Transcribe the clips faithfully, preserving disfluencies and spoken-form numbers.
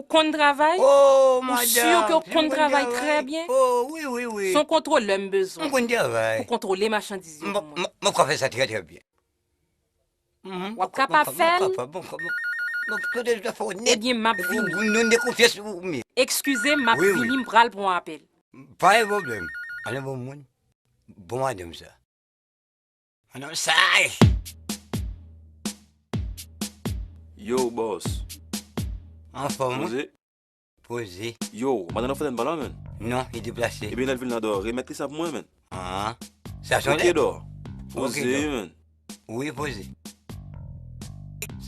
Ou konn travay? Oh, madanm, si m konn travay. Ou si ke w konn travay trè byen? Oh, wi, wi, wi. Se yon kontwolè m bezwen. M konn travay. Pou kontwole machandiz yo pou mwen. M ap ka fè sa trè, trè byen. W ap kapab fè l? Ebyen, m ap vini. Eskize m, m ap vini, m pral pran apèl. Pa gen pwoblèm. Ann bon moun. Bon madanm sa. Ann sa. Yo, bòs. Anfòm, wi. Poze. Poze. Yo, madanm nan fè tèt bal la, menn. Non, li deplase. Ebyen, lè l vin la dò, remèt li sa pou mwen, menn. Ah, sa se yon lèt. Ok, dò. Poze, menn. Wi, poze.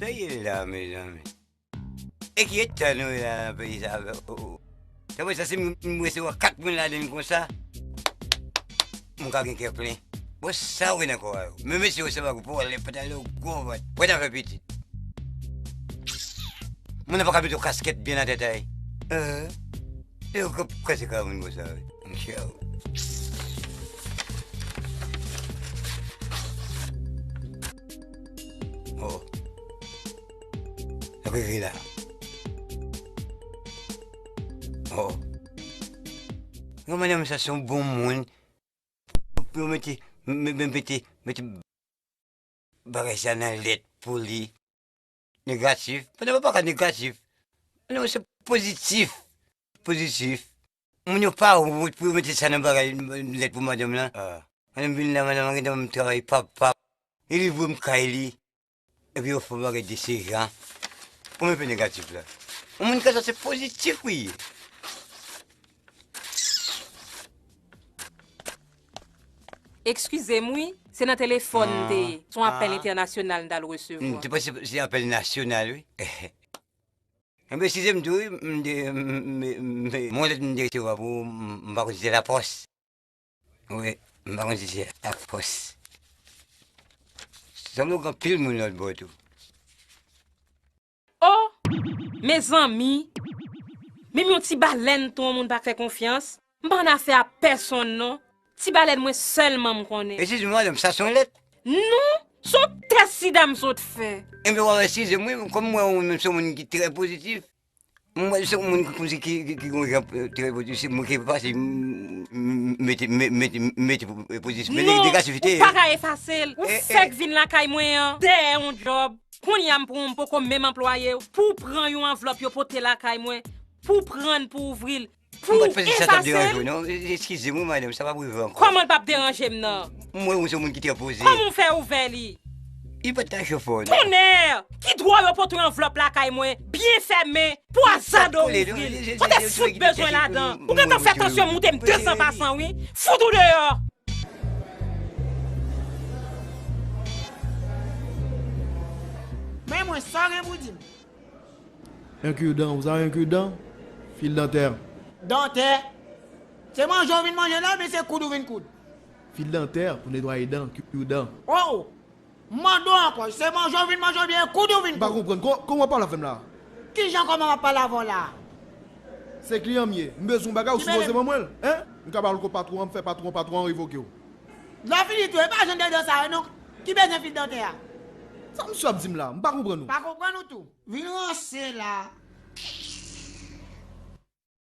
Sa ye la, mezanmi? E ki eta nou ye la nan peyi sa? Oh, oh. Tanpri, sa se m, m resevwa kat moun ladan l konsa. Moun ka gen kè plen. Bon, sa w gen nan kò a yo? Men mesye yo se pa gwo pwòl, pantalon gwo vant. Pwè ta fè pitit. Moun nan pa ka mete yon kaskèt byen nan tèt a li. Eh, yo k ap krasi kay moun konsa, wi. Monchè. Oh. Sa k rive la? Oh. Yon madanm sa se yon bon moun. Pou yo mete, me-, me-, mete, mete bagay sa nan lèt pou li. Negatif. Pandan pa ka negatif. Non, se pozitif. Pozitif. Moun yo pa wont pou yo mete sa nan bagay, lèt pou madanm lan. Ah. Madanm vin la, madanm lan gentan ban m travay, pap, pap. Li livre m kay li. Epi yo fè yon bagay de se jan. Ou menm pe negatif la. Yon moun konsa se pozitif wi. Eskize m wi, se nan telefòn m te ye. Se yon apèl entènasyonal m t al resevwa. M te panse se apèl nasyonal wi. Enben, eskize m tou wi, m te, m, m, m, m, m, yon lèt m te resevwa pou ou, m, m pa konn si se lapòs. Wi, m pa konn si se lapòs. Sanble w gen anpil moun lòt bò tou. Oh! Mezanmi! Menm yon ti balèn tou yon moun pa k fè konfyans. M pa annafè a pèsonn non. Ti balèn mwen sèlman m konnen. Eskize m madanm, sa se yon lèt? Non, se yon tès sida m sot fè. Enben, w ap eskize m wi, kòm m wè ou menm se yon moun ki trè pozitif. M wè se yon moun ki kòmsi ki, ki, ki gon jan, eh, trè pozitif, se mwen ki efase, m, m, mete, me-, mete, mete pou, eh, pozitif. Men li negativite. Non, ou pa ka efase l. Ou fèk vin lakay mwen an, dèyè yon djòb. Kounye a m pran w, m poko menm anplwaye w. Pou w pran yon anvlòp yo pote lakay mwen, pou w pran l pou w ouvri l, pou w efase l. M pa t panse sa t ap deranje w non. Eskize m wi madanm, sa p ap rive ankò. Kòman l p ap deranje m nan? M wè ou se yon moun ki trè poze. Kòman w fè ouvè li? Li pa t ka cho fò non. Tonnè! Ki dwa yo pote yon anvlòp lakay mwen, byen fèmen, pou azade w ouvri l? Kote fout bezwen ladan? Ou gentan fè tansyon moute m de san pa san wi. Fout ou deyò! Men mwen, sa w gen pou di m? Un cure-dent, vous avez un cure-dent? Fil dantè. Dantè? Se manje w vin manje la, oubyen se koud ou vin koud? Fil dantè pou netwaye dan, cure-dent. Oh! M mande w ankò, se manje w vin manje oubyen koud ou vin koud? M pa konprann. Kò-, kòman w ap pale avè m la? Kijan kòman m ap pale avè w la? Se kliyan m ye. M bezwen yon bagay, ou sipoze ban mwen l. Hein? M ka ba l kot patwon an, m fè patwon, patwon an revoke w. Lè w fini tou, e pa jan de dan sa yo non. Ki bezwen fil dantè a? Sa misye ap di m la? M pa konprann ou. Pa konprann ou tou. Vin ranse la.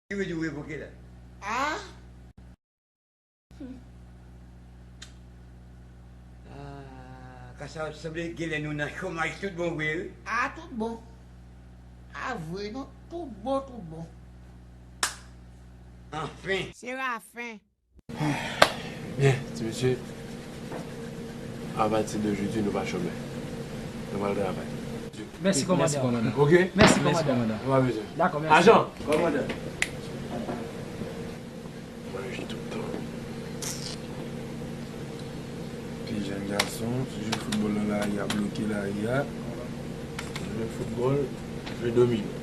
Ki vle di w revoke la? Ah? Ah, ka sa sanble genlè nou nan chomaj tout bon vre wi. Ah, tout bon. Ah, vre non, tout bon, tout bon. Anfen. Serafen. Byen, ti mesye, apati de jodi, nou pa chòmè. Nou pral travay. Mèsi, kòmandan. Ok? Mèsi, kòmandan. Nou pa bezwen. Dakò, mèsi. Ajan! Kòmandan. Manje tout tan. Ti jèn gason, ti jwe foutbòl nan lari a, bloke lari a. Jwe foutbòl, jwe domino.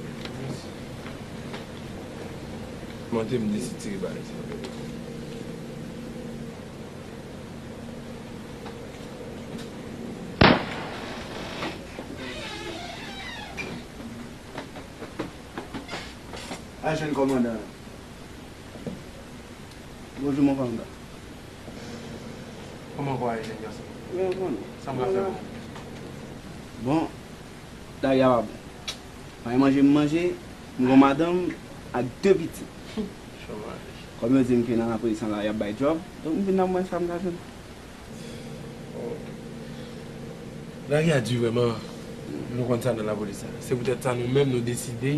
Monte m deside tire bal sa. Al jwenn kòmandan an. Bonjou, mon kòmandan. Kòman kò a ye, jèn gason? Byen, bon. Sa m ka fè pou ou? Bon, lari a pa bon. Pa gen manje m manje, M gon madanm ak de pitit. Chomaj. Kòm yo di m ke nan lapolis lan la, y ap bay djòb, donk m vin la m wè sa m ka jwenn. Lari a di vrèman, nou konn sa nan lapolis la. Se poutèt sa nou menm nou deside,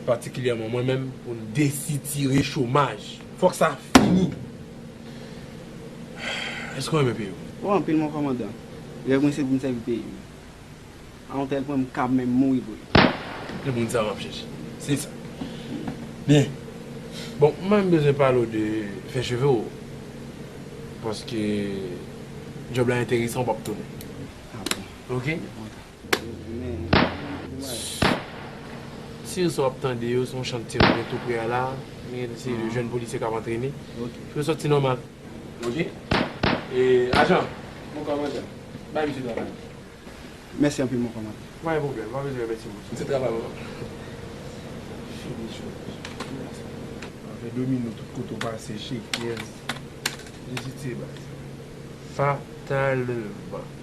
patikilyèman mwen menm, pou n desitire chomaj. Fòk sa fini. Èske w renmen peyi w? O, anpil, mon kòmandan. Rèv mwen se pou m sèvi peyi m. A yon tèl pwen, m kab menm mouri pou li. Se moun sa w ap chèche. Se sa. Byen. Bon, mwen menm bezwen pale w de fè cheve w. Paske djòb la enteresan, w p ap tounen. A bon. Oke? Byen kontan. Men, men, men. Si w ap tande yo, se yon chantye mwen gen tou pre a la. Men se de jèn polisye k ap antrene. Oke. Yo sòti nòmal. Oke? E, ajan. Mon kòmandan. Bay misye travay. Mèsi anpil, mon kòmandan. Pa gen pwoblèm, pa bezwen remèsye moun. Se travay mwen. Fini chomaj. Sa fè domino tout kote w pase, Shakers. Jezi, se baz. Fatalman.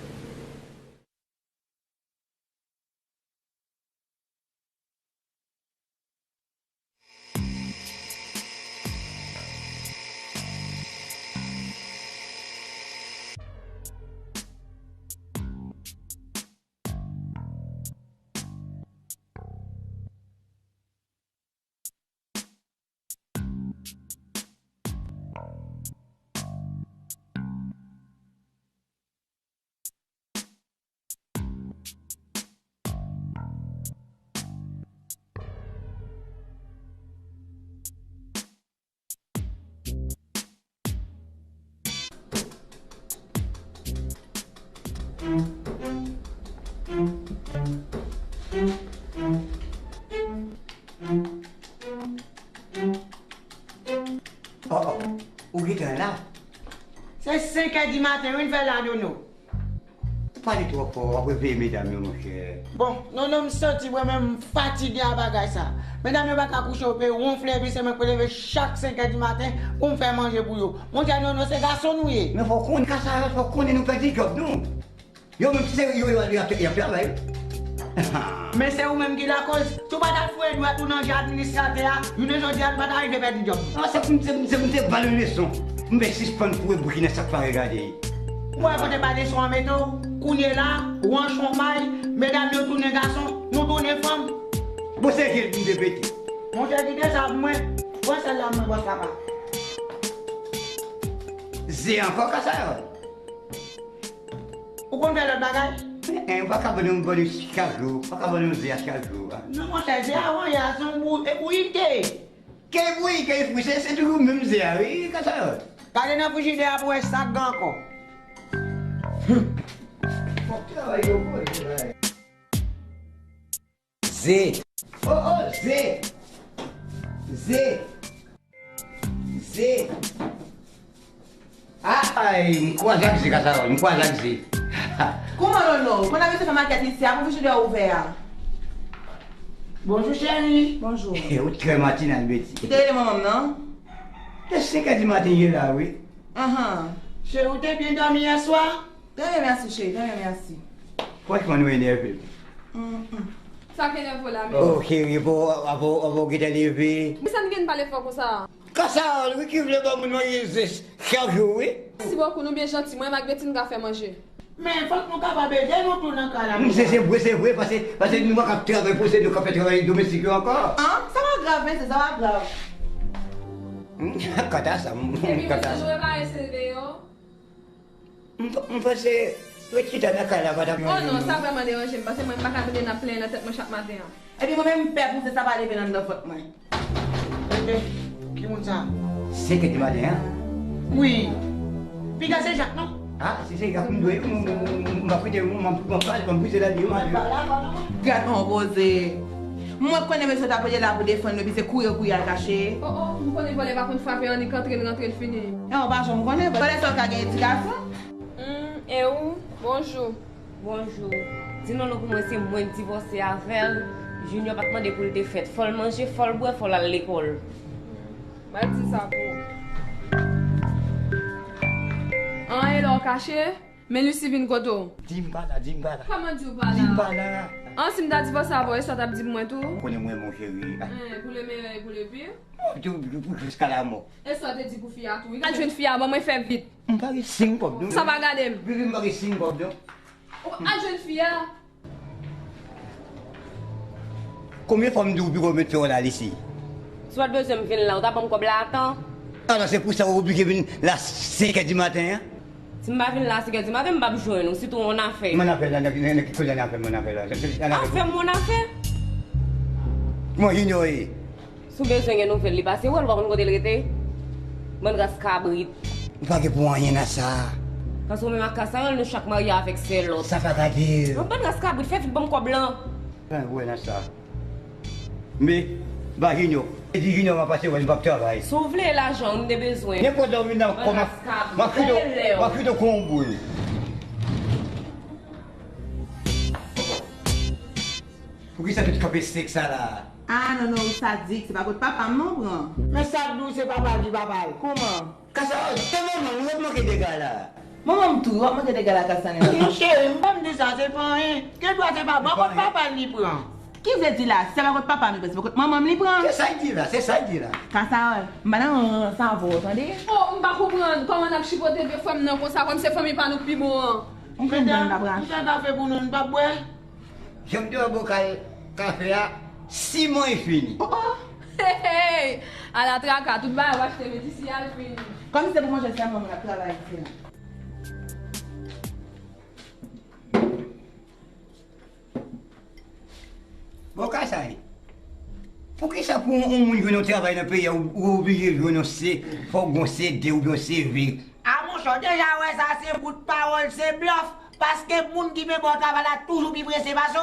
Oh, oh, ou gentan la? Se senk è di maten, wi, n fè la, Dono. Ou pale twò fò, w ap reveye medam yo, monchè. Bon, non, non, m santi mwen menm m fatige a bagay sa. Medam yo pa ka kouche, yo pe wonfle, epi se mwen k pou leve chak senk è di maten pou m fè manje pou yo. Monchè, non, non, se gason nou ye. Men fò w konnen, Kasayòs, fò w konnen nou pèdi djòb nou. Yo menm, se yo, yo, yo ap, y ap travay. Men se ou menm ki lakoz. Si w pa t al foure dwèt ou nan je administratè a, jounen jodi a, nou pa t arive pèdi djòb. Ah, se pou m, se pou m, se pou m te ba l yon leson. M vle sispann foure bouch nan sa k pa regade. Ou wè kote ba leson an mete w? Kounye la, ou an chomay, medam yo tounen gason, nou tounen fanm. Bon, se je l pou m te pete. Monchè, kite sa pou mwen. Pran sèl la pou mwen, bòs papa. Ze ankò, Kasayòs? Ou konn fè lòt bagay? En, en, ou pa ka vann yon, vann yon chak jou, ou pa ka vann yon ze a chak jou, a. Non, monchè, ze a vann, a se yon bou-, e bouyite. Ke bouyi, ke fri, se, se toujou menm ze a, wi, Kasayòs. Gade nan frijidè a pou wè sa k gen ankò. Fòk travay yo bon, travay. Ze. Oh, oh, ze. Ze. Ze. Ay, m kwaze ak ze, Kasayòs, m kwaze ak ze. Kòman, Dono? Pandan misye fè makèt isi a, pou frijidè a ouvè a. Bonjou, cheri. Bonjou. Ou trè matinal, Betty. Ou te rele manman m, non? Se senk è di maten ye la, wi. Anhan. Cheri, ou te byen dòmi yè swa? Trè byen, mèsi, cheri. Trè byen, mèsi. Franchman, nou enève m. Mm, mm. Sa k enève w la menm? Oh, cheri, bon, avan, avan w gentan leve. Men sa n gen pale fò konsa? Kasayòs, wi, ki vle ban moun manje ze chak jou, wi. Mèsi bokou, nou byen janti. Mwen menm ak Betty n ka fè manje. Men fòk nou kapab ede nou tou nan kay la. Se, se vre, se vre, paske, paske nou pa kab travay pou se nou k ap fè travay domestik yo ankò. An? Sa pa grav, mesye, sa pa grav. Kanta sa, kanta sa. Epi, mesye, nou repare se deyò. M, m panse ret chita nan kay la pa t ap... Oh non, sa vrèman deranje m, paske mwen m pa ka tande n ap plenyen nan tèt mwen chak maten an. Epi mwen menm m pè pou se sa pa leve nan anndan vant mwen. Tande, ki moun sa? Senk è di maten an? Wi. Piga se Jak, non? Ah, si se Jak m dwe, m, m, m, m ap kite, m, m, m ap pale, m ap brize ladi, m ale. Gad on koze. Mwen konnen mesye t ap rete la pou defann nou, epi se kouri, kouri al kache. Oh, oh, m konnen vòlè pa konn frape annik antre l, rantre l fini. E w pa janm konnen, vòlè sa w ka gen edikasyon. Hmm, e ou? Bonjou. Bonjou. Di non non pou mwen, se mwen k divòse avè l. Junior pa t mande pou l te fèt. Fò l manje, fò l bwè, fò l al lekòl. M al di sa pou ou. An, e lè w kache? Men Lucy vin kote w. Di m pa la, di m pa la. Kòman di w pa la? Di m pa la. An, si m ta divòse avè w, e sa w t ap di pou mwen tou? Ou konnen mwen, mon cheri. Hein, pour le meilleur et pour le pire. Ou di w jiska lamò. E sa w te di pou fi a tou, wi. Al jwenn fi a, ban mwen fè vit. M pa gen senk kòb, non. Sa pa gade m. Bebe, m pa gen senk kòb, non. Ou al jwenn fi a. Konbyen fwa m di w piko met fè w la, Lisi? Si w pa t bezwen m vin la, ou ta ban m kòb la a tan? Alò, se pou sa w oblije vin la senkè di maten an? Si m pa vin la senkè di maten, m p ap jwenn ou, sitou yon afè. Mon afè la, nan, nan, nan ki kote afè, mon afè la? Afè m, mon afè. Kòman Junior ye? Si w bezwen gen nouvèl li, pase wè l, ou pa konn kote l rete. Bann ras kabrit. Ou pa gen pou anyen nan sa. Paske ou menm ak Kasayòl, nou chak marye avèk sèlòt. Sa pa ka di. Yon bann ras kabrit, fè vit ban m kòb lan. Fè wè nan sa. Men, ba Junior. E di Junior, m ap pase wè l, m p ap travay. Si w vle lajan, ou m te bezwen. Nenpòt lè w vin nan kò, m ap, m ap fouto, m ap fouto kon yon boul. Poukisa tout kanpe sèk sa la? Ah, non, non, ou sadik, se pa kot papa m non pran. Men sa k di w se papa l di papa l. Kòman? Kasa, tande manman, ou ap manke dega la. Manman m tou, w ap manke dega la, Kasanela. Cheri, m pa m di sa, se pa anyen. Gen dwa se pa bò kot papa l li pran. Ki vle di la, se pa kot papa m li pran, se pa kot manman m li pran. Se sa l di la, se sa l di la. Kasayòl, m pa nan rans avè w, tande? Oh, m pa konprann kòman n ap chipote de frè m nan konsa, kòm se fanmi pa nou k pi bon an. Ou konprann m pa pran. Ou fè kafe pou nou, n p ap bwè? Jan m te wè bokal kafe a, siman li fini. Oh, oh. Hey, hey. Ala traka, tout bagay w achte, men disi a l fini. Kòm se pou manje sèlman moun ap travay isi a. Bon, Kasay, poukisa pou yon moun jwenn yon travay nan peyi a, ou, ou oblije jwenn yon C, fòk gon C de oubyen yon C V? A monchè, w deja wè sa se bout pawòl, se blòf, paske moun ki vle ba w travay la toujou pi prese pase w.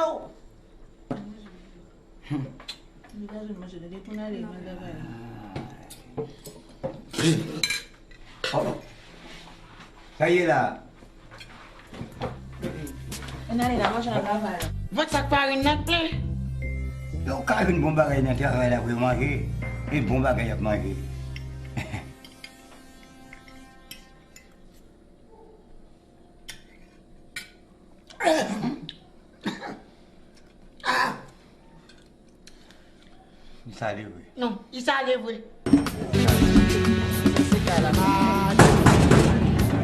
Li pa jwenn manje, li detounen ale, li pral travay. Oh. Sa ye la. Ann ale la, manje nan travay la. Vant sa k pa rin nan k plen. Yo ka jwenn bon bagay nan travay la pou yo manje. E bon bagay y ap manje. Li sale vre. Non, li sale vre. Se kay la.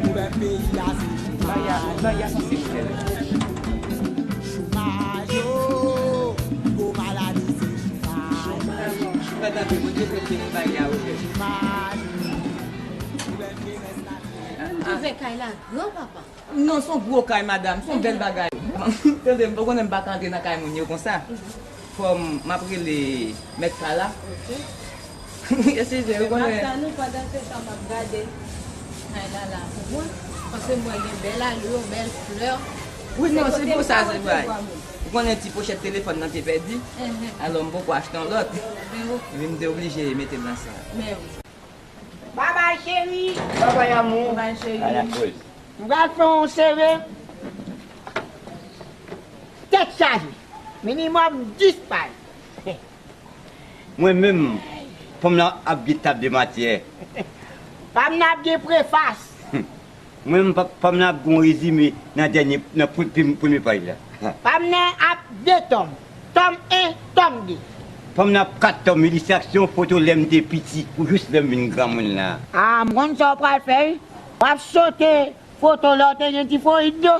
Pwoblèm peyi a se chomaj. Chomaj, oh, gwo maladi se chomaj. Chomaj. Pwoblèm jenès la. Ann ouvè kay la gran, papa. Non, se yon gwo kay, madanm. Se yon bèl bagay. Tande, m pa konnen m pa ka antre nan kay moun yo konsa. Fò m, m ap rele mèt kay la. Ok. Eseye, ou konnen. M ap tann ou pandan se tan m ap gade kay la la pou mwen. Paske m wè gen bèl alè, bèl flè. Wi, non, se pou sa, se vre. Ou konnen ti pochèt telefòn nan te pèdi. Enhen. Alò, m poko achte yon lòt. Men ok. Epi m te oblije mete l nan sa. Men wi. Babay cheri. Babay amou. Babay cheri. Ala koz. M pral fè yon seve. Tèt chaje. Minimòm dis paj. Mwen menm, fanm nan ap gen tab de matyè. Fanm nan ap gen prefas. Mwen menm, fanm nan ap gen yon rezime nan dènye, nan pre-, premye paj la. Fanm nan ap de tòm. Tòm en, tòm de. Fanm nan ap kat tòm, ilistraksyon, foto lè m te piti, pou jis lè m vin granmoun la. A, m konn sa w pral fè, wi. W ap sote foto lè w te gen tifoyid yo.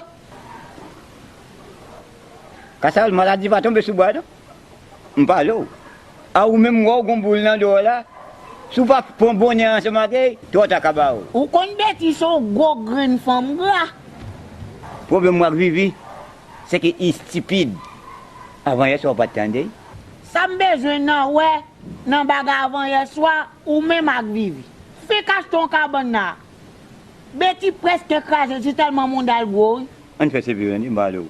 Kasayòl, maladi pa tonbe sou bwa, non. M pale w. A ou menm, wè w gon boul nan do w la. Si w pa pran bonè ansanm ak li, twò ta ka ba w. Ou konn Beti se yon gwo grenn fanm gra. Pwoblèm mwen ak Vivi, se ke li estipid. Avan yè swa w pa t tande l. Sa m bezwen nan wè nan bagay avan yè swa, ou menm ak Vivi. Fenk achte yon kabann la. Beti prèske kraze, se tèlman mouda l gwo, wi. Ann fè seve, ann, m pale w.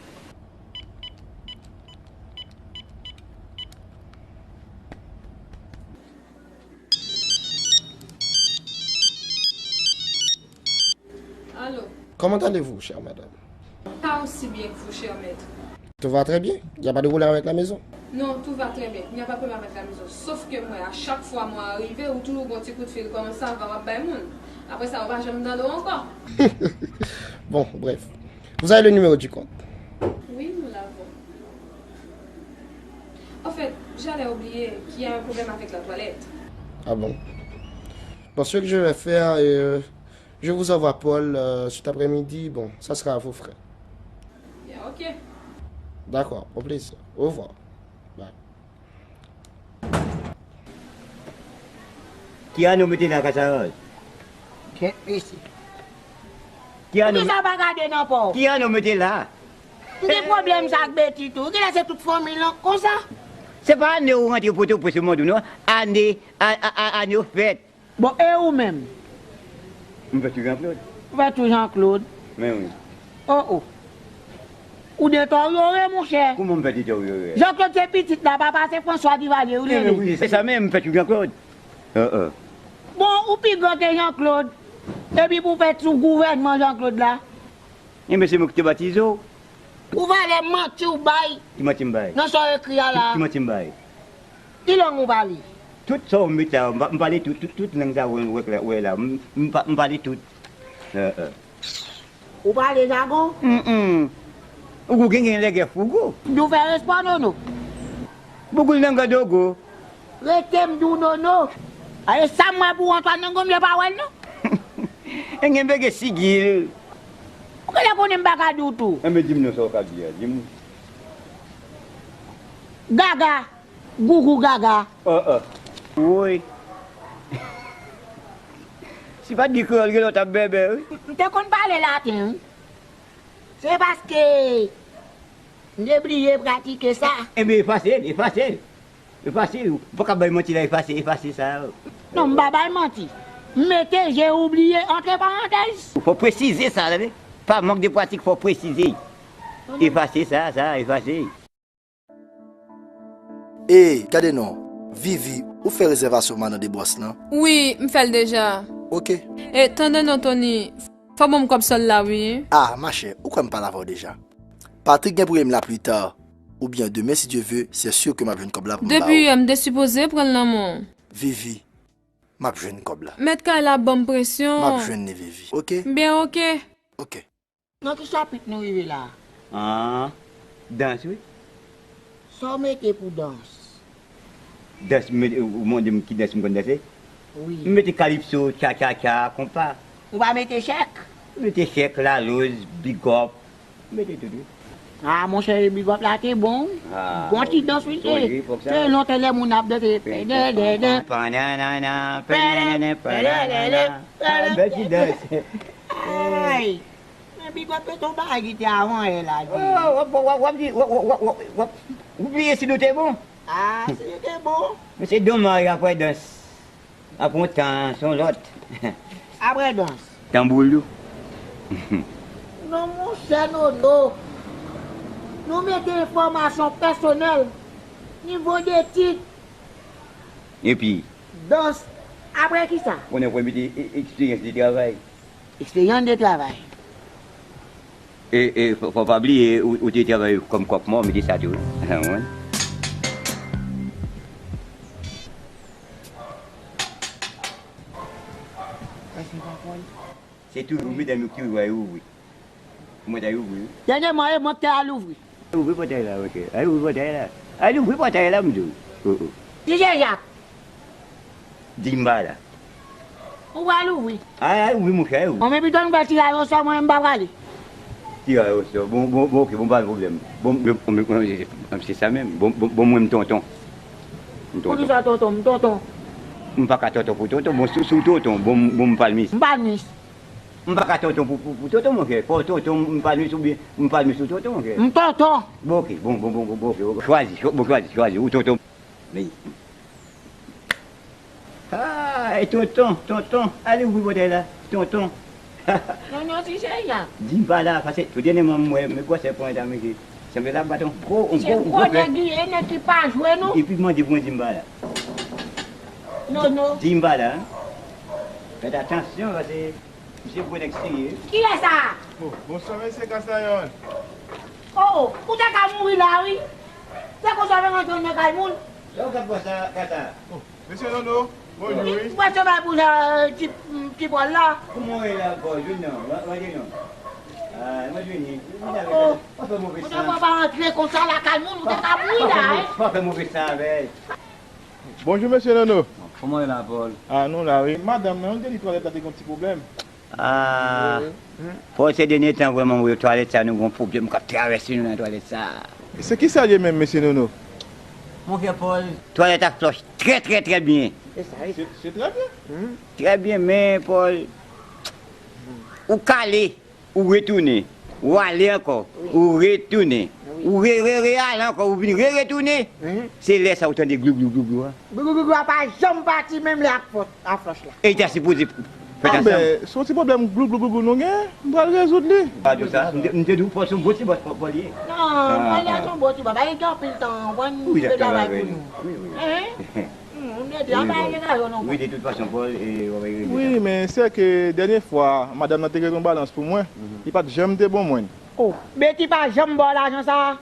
Allô. Comment allez-vous, chère madame? Pas aussi bien que vous, cher maître. Tout va très bien. Il n'y a pas de problème avec la maison? Non, tout va très bien. Il n'y a pas de problème avec la maison. Sauf que moi, à chaque fois, moi, arrivé, ou toujours bon petit coup de fil comme ça, va, va, bay moun. Après ça, ou va jamais dans l'eau encore. Bon, bref. Vous avez le numéro du compte? Oui, nous l'avons. En fait, j'allais oublier qu'il y a un problème avec la toilette. Ah bon? Bon, ce que je vais faire, euh, je vous envoie Paul, euh, cet après-midi. Bon, ça sera à vos frais. Bien, ok. D'accord, au plaisir. Au revoir. Bye. Ki anò w mete la, Kasaròl? Kèt mesye. Ki anò... Poukisa w pa gade nan pa w? Ki anò w mete la? Ou gen pwoblèm sa ak Beti tou. Genlè se tout fanmi lan konsa. Se pa ane w rantre Pòtoprens ou mande w non. Ane, a, a, a, ane w fèt. Bon, e ou menm? M fèt sou Jean Claude. Ou fèt sou Jean Claude? Men wi. Oh, oh. Ou deteryore, monchè. Kouman m fè deteryore? Jean Claude se pitit la, papa se François Duvalier, ou rele. Wi, se sa menm, m fèt sou Jean Claude. Bon, ou pi gran ke Jean Claude. Epi pou w fèt sou gouvènman Jean Claude la. Enben, se mwen ki te batize w. Ou valè manti w bay. Ki manti m bay? Nan sa w ekri a la. Ki, ki manti m bay? Ki lang ou pale? Tout sa w met la, m pa-, m pale tout, tout, tout lang sa w wè la, wè la. M, m pa-, m pale tout. Eh, eh. Ou pale jagon? Mm, mm. Ou gen, gen lègè fougou. M di w fè respè, Nono. Bougoul nan grandogo. Rete m di w Nono. A, e sa m wè pou Antoine nan gonm, yo pa wè l non. E gen bege sigil. Ou genlè konnen m pa ka di w tou. Enben, di m non sa w ka di a, di m. Gaga. Gougou gaga. Ah, ah. Woy. Si pa t gen kreyòl, genlè w t ap bèbè, wi. M te konn pale laten, wi. Se paske m te bliye pratike sa. Enben, efase l, efase l. Efase l. Ou pa ka bay manti la, efase, efase sa. Non, m pa bay manti. M mete j'ai oublié entre parenthèses. Fò w presize sa, tande. Pa mank de pratik, fò w presize. Efase sa, sa, efase. Ey, gade non. Vivi, ou fè rezèvasyon Madan de Bwòs lan? Wi, m fè l deja. Oke. E, tande non, Tony, fò ban m kòb sòl la, wi. Ah, machè, ou kwè m pale avè w deja? Patrick gen pou ye m la pli ta, oubyen demen, si Dye ve, c'est sûr que m ap jwenn kòb la pou m ba w. Depi yè, m te sipoze pran l nan men w. Vivi, m ap jwenn kòb la. Mèt kay la ap ban m presyon. M ap jwenn li, Vivi. Oke? M byen, oke. Oke. Nan ki chapit nou rive la a? Ah, dans, wi. Sa w mete pou dans? Dans, m mete, ou mande m ki dans m konn danse? Wi. M mete kalipso, tcha, tcha, tcha, konpa. Ou pa mete chèk? M mete chèk, laloz, bigòp. M mete tout, wi. Ah, monchè, bigòp la te bon. Ah, bon ti dans, wi, te. Te lontan lè moun ap danse. Pèdèdèdè. Pèdèdèdè, pèdèdèdè, pèdèdèdè. Bèl ti dans. Ay. Men bigòp yo te yon bagay ki te avan yè la, di. Oh, w ap, w ap, w ap di, w ap, w ap, w ap, w ap, w ap bliye si nou te bon. Ah, si nou te bon. Men se domaj, apre dans, apre yon tan, se yon lòt. Apre dans. Tanbou lou. Non, monchè Nono. Nou mete enfòmasyon pèsonèl, nivo de tit. Epi? Dans. Apre kisa? Konnen fò mete e-, eksperyans de travay. Eksperyans de travay. E, e, fò, fò pa bliye, ou, ou te travay kòm kòk mò, mete sa tou, wi. Ou konprann? Se toujou medam yo ki rive ouvri. Mwen ta ouvri, wi. Dènyèman, e mwen ki te al ouvri. Ouvri pòtay la, monchè. Al ouvri pòtay la. Al ouvri pòtay la, m di w. Oh, oh. Di Jean Jacques. Di m pa la. Ou pral ouvri. Al, al ouvri, monchè, al ouvri. Bon, men pito nou fè tiraj osò, mwen menm m pa prale. Tiraj osò. Bon, bon, bon, oke, bon, pa gen pwoblèm. Bon, bon, bon, bon, se sa menm. Bon, bon, bon, mwen, m tonton. M tonton. Poukisa tonton? M tonton. M pa ka tonton pou tonton. Bon, si, si w tonton, bon, bon, m palmis. M palmis. M pa ka tonton pou, pou, pou tonton, monchè. Fò tonton, m palmis oubyen m palmis ou tonton, monchè. M tonton. Bon, oke. Bon, bon, bon, bon, bon, oke, oke. Chwazi, chwa-, bon, chwazi, chwazi. Ou tonton. Men. Ah, e tonton, tonton. Ale ouvri pòtay la. Tonton. Non, non, ti cheri a. Di m pa la, paske tout dènyèman m wè, men gwosè pran ta, mesye. Sanble l ap bat yon gwo, yon gwo, yon gwo nèg li ye, nèg ki pa jwe, non. Epi mande pou mwen di m pa la. Non, non. Di m pa la, en. Fèt atansyon, paske misye gwo nèg serye. Kiyès sa? Oh, bonswa, mesye Kasayòl. Oh, oh, ou te ka mouri la, wi. Se konsa w rantre nan kay moun. Lè w ka pran sa, Kasa. Oh. Mesye Nono, bonjou, wi. Ou pa choma pou sa, ti, ti Pòl la? Kouman w ye la ankò, Junior? Wa-, w ap di non? Ah, mwen vini. Oh, oh. Ou te pa antre konsa lakay moun, ou te ka mouri la, hein? Pa fè move san avè l. Bonjou, mesye Nono. Kòman w ye la, Paul? Ah, nou la, wi. Madanm nan, li te di twalèt la te gen yon ti pwoblèm. Ah, Paul, se dènye tan, vrèman, wi, twalèt sa, nou gen yon pwoblèm k ap travèse nou nan twalèt sa. Se ki sa l ye menm, mesye Nono? Monchè Paul, twalèt ap flòch trè, trè, trè byen. Se sa, wi. Se, se trè byen. Trè byen, men, Paul, ou k ale, ou retounen, ou ale ankò, ou retounen, ou re, re, re ale ankò, ou vin re, retounen. Se lè sa ou tande glou, glou, glou, glou a. Glou, glou, glou, glou a pa janm pati, menm lè ak flòch, ak flòch la. E li ta sipoze fè ansanm. Anben, se yon ti pwoblèm glou, glou, glou, glou nou gen, m pral rezoud li. Pa di w sa, m te, m te di w Paul se yon bon ti bòs, Paul, Paul ye. Non, Paul la se yon bon ti bòs, pa gen anpil tan, w konn, wi, li ap travay pou nou. Wi, wi. Hein? Hmm, m te di, an pa gen rayon non. Wi, de tout fason, Paul, e, w ap regle sa. Wi, men se ke dènye fwa, madanm nan te ret yon balans pou mwen, li pa t janm te bon mwen. Oh, Betty pa janm ba w lajan sa a?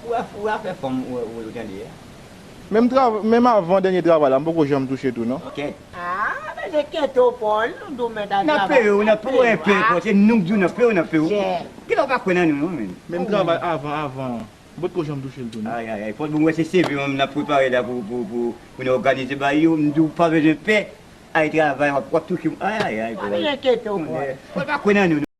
Ou a, ou a fè fanm ou, ou, ou tande a. Menm trav-, menm avan dènye travay la, m poko janm touche tou, non. Kèt. Ah, men se kento, Paul, nou di w mèt al travay. N ap peye w, n ap peye w, peye w, se nou k di w n ap peye w, n ap peye w. Kilè w pa kwè nan nou, non, menm. Menm travay avan, avan. M potko janm touche l tou, non. Ay, ay, ay, Paul, bon, m wè se C V menm n ap prepare la pou, pou, pou, pou nou òganize bagay yo. M di w pa bezwen pè, al travay, w ap, w ap touche. Ay, ay, ay, Paul. Pa bezwen enkyete w, Paul. Paul pa kwè nan nou, non.